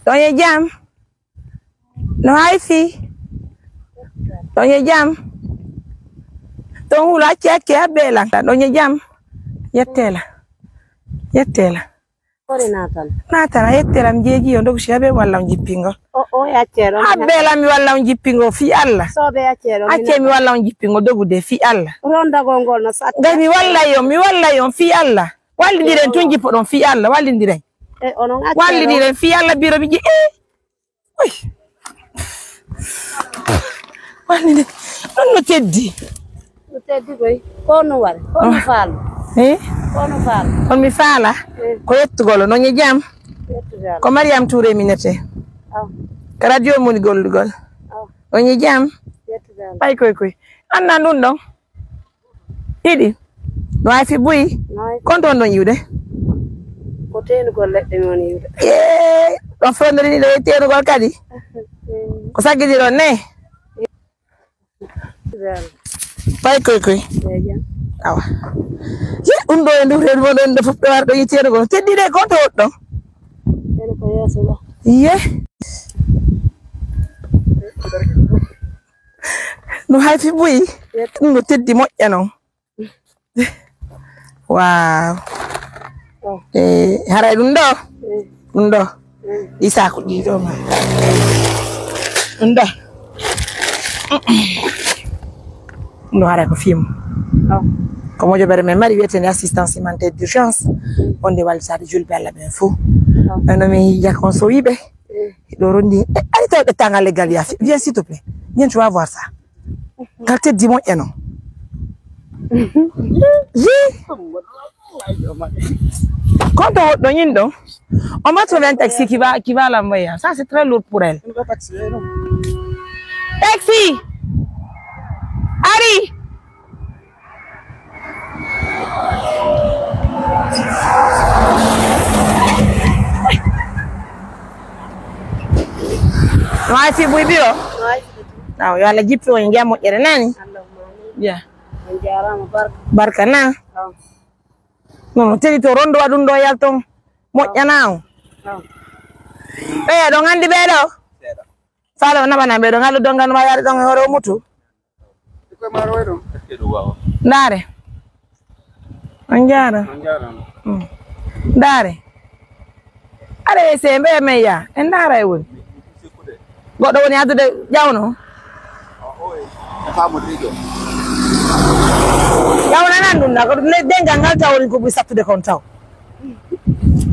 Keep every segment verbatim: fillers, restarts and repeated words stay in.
Ɗon e jam? No hay fii? Ɗon e jam? Ton hulo acce acce habbe lan. Ɗon e jam? Yettela. Yettela. Kore natal. Natal, yettela, mi jeeji yo ndogu si habe walla on jippingol. O, o, yaccero. Habbe lan mi walla on jippingol fi Allah. Sobe yaccero. Acce mi walla on jippingol dogu de fi Allah. Rondagol ngol no satta. Ngai mi walla yo, mi walla yo fi Allah. Wallindiren tun jippo ɗon fi Allah, wallindiren. E, onon acce. Wallindiren fi Allah biro mi je, eh. Uy. Wallinde. Ɗon no teddi. No teddi koy. Ko no wari. Ko no faalo. Eh? Ko no faalo. On mi faala. Eh. Ko yettugol, no ñi jam. Yettugol. Ko Mariam Touré mi nete. Aw. Ka radio moni gollugol. Aw. On ñi jam. Yettugol. Ay koy koy. Anna ɗun ɗon. Ɗiɗi. No hay fi buy. No hay fi. Kon ton ɗon yiwde. Ko teenugol leɗɗe mi woni yiwde. Ee, ɗon fewndori ni ɗo e teenugol kadi. Mm. Ko saggidiron ne? Well. Pay koy koy. Eejan. Awa. Ye, ɗum ɗo e ndu reedu mo ɗon ɗo fof ɗo war ɗo yi teenugol. Teddi de kon to woɗɗo. Ene ko yeeso ɗo. Ye. No hay fi buy. Yep. Ɗum no teddi moƴƴa non. Waaw. Oh. Eh, haray ɗum ɗo? Mm. Ɗum ɗo? Mm. Ɗi saaku ɗi ɗo ma. Ɗum ɗo? Ɗum ɗo haray ko film. Oh. Ko mojobere men mari wi'etende assistance humanitaire d'urgence. Mm. Wonde wallitaade julɓe Allah ɓen fof. Oh. Ɗum ɗo min yija kon so wi'ɓe. Mm. Ɗo rondi. Eh, ari taw ɗo tangal leggal yaasi. Viens, s'il te plaît. Viens, tu vas voir ça. Ngal teddi moƴƴa non. Yii. Konto woɗɗo ñin ɗon. On va trouver un taxi qui va, qui va l'envoyer. Ça, c'est très lourd pour elle. Taxi. Ari. No hay fi buy biro? No hay fi buy. Aw, yo Allah jippi on e jam moƴƴere nani? Allahumma amin. Ja. On jaaraama barka. Barka na? Aw. Non, non, tedi to rondo waɗum ɗo yalton. Moƴƴana on. Aw. Ɓeya ɗon anndi ɓee ɗo? Seeɗa. Faalo o naɓana ɓee ɗo, ngal ɗo dongal ma yaade ɗon e hoore o mutu. Ndaare. On jaara. On jaara. Mm. Ndaare. Are e sembe men ya. En ndaara e woni. Goɗɗo woni addude ƴawno. Ƴawna nan ɗum na, ko ne dengal ngal taw woni ko ɓuri sattude kon taw.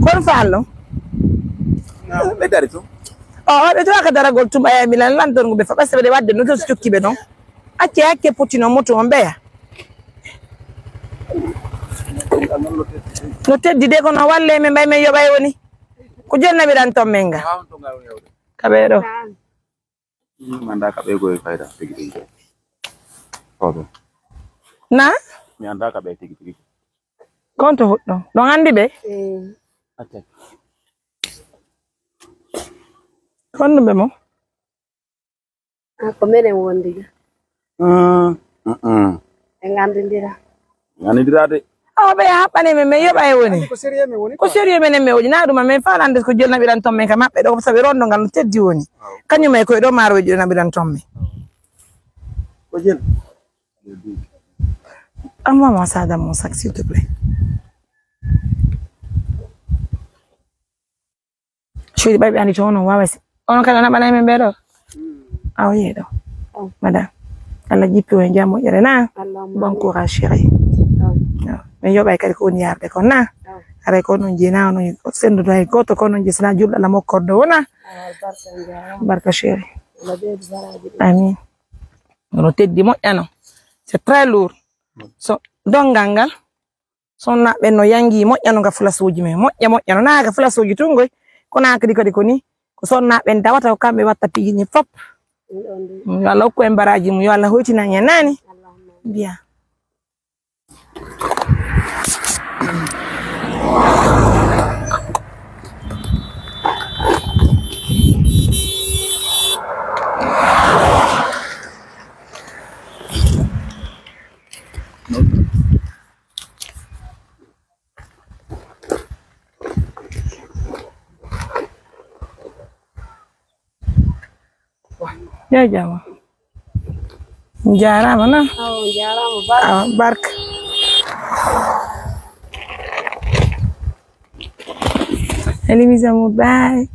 Kon faalno? Ɓe dari to. O, ɓe to ka daragol tuma e milan lanton ɓe fa ɓe wadde no to cukki ɓe non. Acce hakke puttino moto on ɓeya. No teddi de kono walle men mbay men yoɓay woni. Ko jonni naɓiran ton men nga. Ka ɓee ɗo. Mi anndaa ka ɓe goy fayda tigi tigi. Oɓe. Na? Mi anndaa ka ɓe tigi tigi. Konto huɗɗo. Ɗon anndi ɓe? Eh. Acce. Konno ɓe mo? Ah, ko menen wondi ga. Mm, mm, mm. En anndindira. En anndindira de. Awa ɓe haɓɓane men, men yoɓa e woni. Ko sérieux men woni. Ko quoi? Sérieux menen men woni. Na ɗum men faalande ko jol naɓiran ton men ka maɓɓe ɗo, sabi rondo ngal no teddi woni. Aw. Kañum e koye ɗo maaroji ɗo naɓiran ton men. Ko jel. Envoie-moi ça dans mon sac, s'il te plaît. Chéri, ɓay ɓe anndi to onon waaway si-, onon kadi on naɓanay men ɓee ɗo? Awa yee ɗo. Oh. Madame, Allah jippi on e jam moƴƴere na? Allahumma amin. Bon courage, chéri. Oh. Yo. Men yoɓay kadi ko woni yarde kon na? Oh. Aray ko onon jeyi na, onon senndude hay gooto, ko onon jeyi sina julɗo Allah mokkordo wona? Ah, barka njaaraama. Barka, chéri. Allah ɓeydu baraaji ɗi. Amin. No teddi moƴƴa non. C'est très lourd. So, donngal ngal, Sonnaaɓe no yangi moƴƴano nga fulasuuji men. Moƴƴa, moƴƴano. Naa ka fulasuuji tun ngoy. Ko naa kadi, kadi ko ni. Ko sonnaaɓe en tawata ko kamɓe watta piiji ɗin fop. Yo Allah hokku en baraaji mum. Yo Allah hoytinan en naani. Mbiya. Yo jama. Jaaraama non. Awa, jaaraama barka. Awa, barka. Elimisa mo baay.